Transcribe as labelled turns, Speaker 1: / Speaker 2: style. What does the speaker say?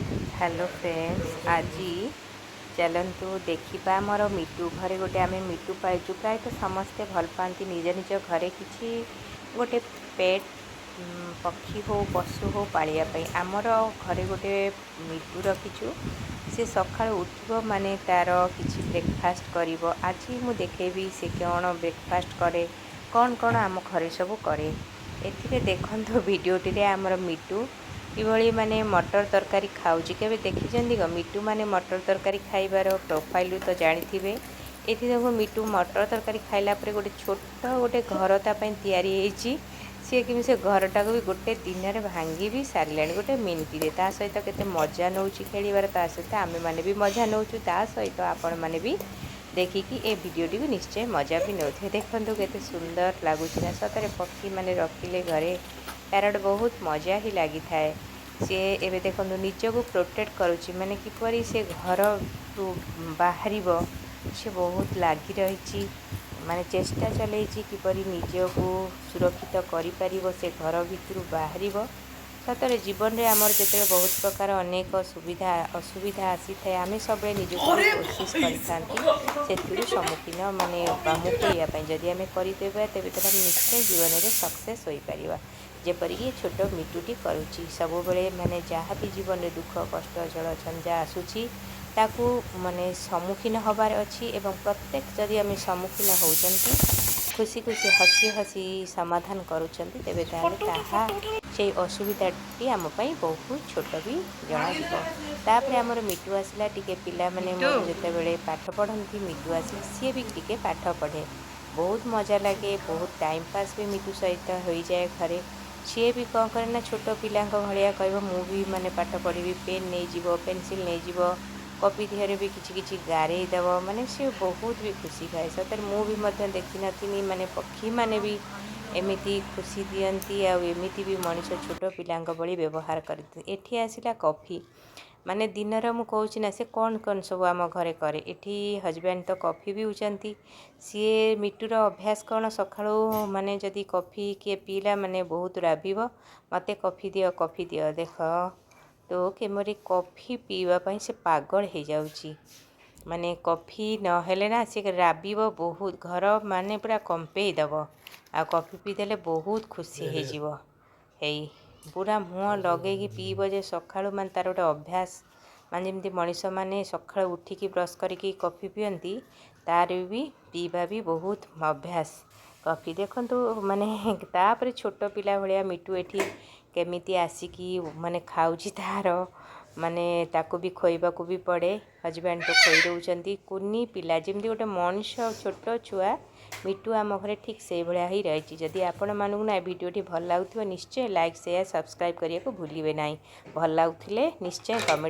Speaker 1: Hello friends, ଆଜି ଚାଲନ୍ତୁ ଦେଖିବା ଆମର ମିଟୁ। ଘରେ ଗୋଟେ ଆମେ ମିଟୁ ପାଇଛୁ। ପ୍ରାୟତଃ ସମସ୍ତେ ଭଲ ପାଆନ୍ତି ନିଜ ନିଜ ଘରେ କିଛି ଗୋଟେ ପେଟ୍ ପକ୍ଷୀ ହଉ, ପଶୁ ହଉ ପାଳିବା ପାଇଁ। ଆମର ଘରେ ଗୋଟେ ମିଟୁ ରଖିଛୁ। ସେ ସକାଳୁ ଉଠିବ ମାନେ ତା'ର କିଛି ବ୍ରେକଫାଷ୍ଟ କରିବ। ଆଜି ମୁଁ ଦେଖେଇବି ସେ କ'ଣ ବ୍ରେକଫାଷ୍ଟ କରେ, କ'ଣ କ'ଣ ଆମ ଘରେ ସବୁ କରେ। ଏଥିରେ ଦେଖନ୍ତୁ, ଭିଡ଼ିଓଟିରେ ଆମର ମିଟୁ କିଭଳି ମାନେ ମଟର ତରକାରୀ ଖାଉଛି। କେବେ ଦେଖିଛନ୍ତି ଗ ମିଟୁ ମାନେ ମଟର ତରକାରୀ ଖାଇବାର? ପ୍ରୋଫାଇଲରୁ ତ ଜାଣିଥିବେ। ଏଠି ଦେଖ, ମିଟୁ ମଟର ତରକାରୀ ଖାଇଲା ପରେ ଗୋଟେ ଛୋଟ ଗୋଟେ ଘର ତା ପାଇଁ ତିଆରି ହେଇଛି। ସିଏ କେମିତି ସେ ଘରଟାକୁ ବି ଗୋଟେ ଦିନରେ ଭାଙ୍ଗି ବି ସାରିଲାଣି, ଗୋଟେ ମିନିଟ୍ରେ। ତା ସହିତ କେତେ ମଜା ନେଉଛି ଖେଳିବାର। ତା ସହିତ ଆମେମାନେ ବି ମଜା ନେଉଛୁ। ତା ସହିତ ଆପଣମାନେ ବି ଦେଖିକି ଏ ଭିଡ଼ିଓଟିକୁ ନିଶ୍ଚୟ ମଜା ବି ନେଉଥିବେ। ଦେଖନ୍ତୁ, କେତେ ସୁନ୍ଦର ଲାଗୁଛି ନା? ସତରେ ପକ୍ଷୀମାନେ ରଖିଲେ ଘରେ ପ୍ୟାରଟ୍ ବହୁତ ମଜା ହିଁ ଲାଗିଥାଏ। ସିଏ ଏବେ ଦେଖନ୍ତୁ, ନିଜକୁ ପ୍ରୋଟେକ୍ଟ କରୁଛି, ମାନେ କିପରି ସେ ଘରରୁ ବାହାରିବ। ସେ ବହୁତ ଲାଗି ରହିଛି, ମାନେ ଚେଷ୍ଟା ଚଲେଇଛି କିପରି ନିଜକୁ ସୁରକ୍ଷିତ କରିପାରିବ, ସେ ଘର ଭିତରୁ ବାହାରିବ। ସତରେ ଜୀବନରେ ଆମର ଯେତେବେଳେ ବହୁତ ପ୍ରକାର ଅନେକ ସୁବିଧା ଅସୁବିଧା ଆସିଥାଏ, ଆମେ ସବୁବେଳେ ନିଜକୁ ବି କୋସିସ କରିଥାନ୍ତି ସେଥିରୁ ସମ୍ମୁଖୀନ ମାନେ ବା ମୁକୁଳିବା ପାଇଁ। ଯଦି ଆମେ କରିଦେବା, ତେବେ ତାହେଲେ ଆମେ ନିଶ୍ଚୟ ଜୀବନରେ ସକ୍ସେସ୍ ହୋଇପାରିବା, ଯେପରିକି ଛୋଟ ମିଟୁଟି କରୁଛି ସବୁବେଳେ। ମାନେ ଯାହା ବି ଜୀବନରେ ଦୁଃଖ କଷ୍ଟ ଝଡ଼ ଝଞ୍ଜା ଆସୁଛି, ତାକୁ ମାନେ ସମ୍ମୁଖୀନ ହେବାର ଅଛି ଏବଂ ପ୍ରତ୍ୟେକ ଯଦି ଆମେ ସମ୍ମୁଖୀନ ହେଉଛନ୍ତି, ଖୁସି ଖୁସି ହସି ହସି ସମାଧାନ କରୁଛନ୍ତି, ତେବେ ତାହେଲେ ତାହା ସେଇ ଅସୁବିଧାଟି ଆମ ପାଇଁ ବହୁତ ଛୋଟ ବି ଜଣାଯିବ। ତାପରେ ଆମର ମିଟୁ ଆସିଲା ଟିକେ। ପିଲାମାନେ
Speaker 2: ମିଟୁ।
Speaker 1: ମୋର ଯେତେବେଳେ ପାଠ ପଢ଼ନ୍ତି, ମିଟୁ ଆସିଲେ ସିଏ ବି ଟିକେ ପାଠ ପଢ଼େ। ବହୁତ ମଜା ଲାଗେ, ବହୁତ ଟାଇମ୍ ପାସ୍ ବି ମିଟୁ ସହିତ ହୋଇଯାଏ ଘରେ। ସିଏ ବି କ'ଣ କରେ ନା, ଛୋଟ ପିଲାଙ୍କ ଭଳିଆ କହିବ, ମୁଁ ବି ମାନେ ପାଠ ପଢ଼ିବି। ପେନ୍ ନେଇଯିବ, ପେନସିଲ୍ ନେଇଯିବ, କପି ଦେହରେ ବି କିଛି କିଛି ଗାରେଇ ଦେବ। ମାନେ ସିଏ ବହୁତ ବି ଖୁସି ଖାଏ। ସତରେ ମୁଁ ବି ମଧ୍ୟ ଦେଖିନଥିଲି, ମାନେ ପକ୍ଷୀମାନେ ବି ଏମିତି ଖୁସି ଦିଅନ୍ତି ଆଉ ଏମିତି ବି ମଣିଷ ଛୋଟ ପିଲାଙ୍କ ଭଳି ବ୍ୟବହାର କରିଥାନ୍ତି। ଏଠି ଆସିଲା କଫି। ମାନେ ଦିନର ମୁଁ କହୁଛି ନା, ସେ କ'ଣ କ'ଣ ସବୁ ଆମ ଘରେ କରେ। ଏଠି ହଜବ୍ୟାଣ୍ଡ ତ କଫି ପିଉଛନ୍ତି। ସିଏ ମିଟୁର ଅଭ୍ୟାସ କ'ଣ, ସକାଳୁ ମାନେ ଯଦି କଫି କିଏ ପିଇଲା ମାନେ ବହୁତ ରାବିବ, ମୋତେ କଫି ଦିଅ, କଫି ଦିଅ। ଦେଖ ତ କେମରି କଫି ପିଇବା ପାଇଁ ସେ ପାଗଳ ହେଇଯାଉଛି। ମାନେ କଫି ନହେଲେ ନା ସେ ରାବିବ ବହୁତ, ଘର ମାନେ ପୁରା କମ୍ପେଇ ଦେବ। ଆଉ କଫି ପିଇଦେଲେ ବହୁତ ଖୁସି ହେଇଯିବ। ହେଇ ପୁରା ମୁହଁ ଲଗେଇକି ପିଇବ ଯେ ସକାଳୁ। ମାନେ ତା'ର ଗୋଟେ ଅଭ୍ୟାସ, ମାନେ ଯେମିତି ମଣିଷମାନେ ସକାଳୁ ଉଠିକି ବ୍ରସ୍ କରିକି କଫି ପିଅନ୍ତି, ତାର ବି ପିଇବା ବି ବହୁତ ଅଭ୍ୟାସ କଫି। ଦେଖନ୍ତୁ, ମାନେ ତାପରେ ଛୋଟ ପିଲା ଭଳିଆ ମିଟୁ ଏଠି କେମିତି ଆସିକି ମାନେ ଖାଉଛି ତାର। ମାନେ ତାକୁ ବି ଖୋଇବାକୁ ବି ପଡ଼େ, ହଜବ୍ୟାଣ୍ଡ ତ ଖୋଇ ଦେଉଛନ୍ତି। କୁନି ପିଲା ଯେମିତି ଗୋଟେ ମଣିଷ, ଛୋଟ ଛୁଆ, ମିଟୁ ଆମ ଘରେ ଠିକ୍ ସେଇଭଳିଆ ହିଁ ରହିଛି। ଯଦି ଆପଣମାନଙ୍କୁ ନା ଏ ଭିଡ଼ିଓଟି ଭଲ ଲାଗୁଥିବ, ନିଶ୍ଚୟ ଲାଇକ୍, ସେୟାର, ସବସ୍କ୍ରାଇବ୍ କରିବାକୁ ଭୁଲିବେ ନାହିଁ। ଭଲ ଲାଗୁଥିଲେ ନିଶ୍ଚୟ କମେଣ୍ଟ